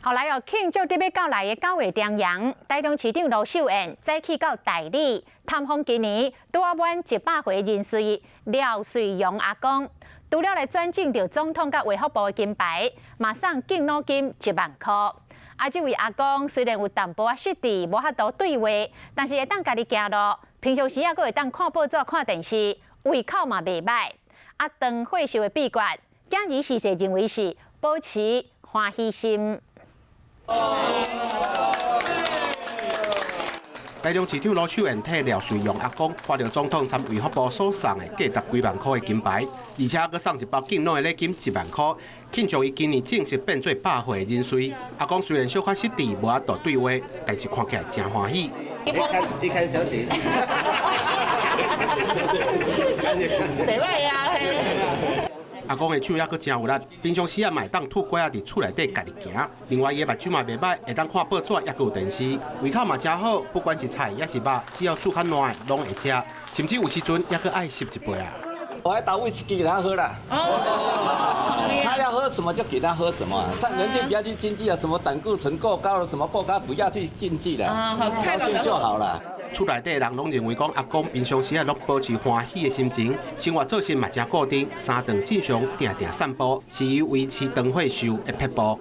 後來又慶祝得欲到來的9月重陽，台中市長盧秀燕早起到大里探訪今年拄仔滿100歲人瑞廖瑞陽阿公，除了來轉贈著總統佮衛福部的金牌，嘛送敬老金1萬箍。啊，這位阿公雖然有淡薄仔失智，無法度對話，但是會當家己行路，平常時猶閣會當看報紙、看電視，胃口嘛袂䆀。啊，長歲壽的秘訣，行兒時勢認為是保持歡喜心。台中市長盧秀燕替廖瑞陽阿公發著總統參衛福部所送的價值幾萬箍的金牌，而且閣送一包敬老的禮金1萬箍，慶祝伊今年正式變做100歲的人瑞。阿公雖然小可失智，無法度對話，但是看起來誠歡喜。你看，你看小姐，袂䆀啊！阿公的手猶閣誠有力，平常時啊嘛會當拄拐仔佇厝內底家己行。另外，伊的目睭嘛袂䆀，會當看報紙，猶閣有電視，胃口嘛誠好，不管是菜抑是肉，只要煮較爛的攏會食，甚至有時陣猶閣愛翕一杯啊。我還倒威士忌給他喝啦。他要喝什麼就給他喝什麼，上人就不要去禁忌啊，什麼膽固醇過高了，什麼過高不要去禁忌了，高興就好了。厝內底人攏認為講阿公平常時啊攏保持歡喜的心情，生活作息嘛誠固定，三頓正常，定定散步，是伊維持長歲壽的撇步。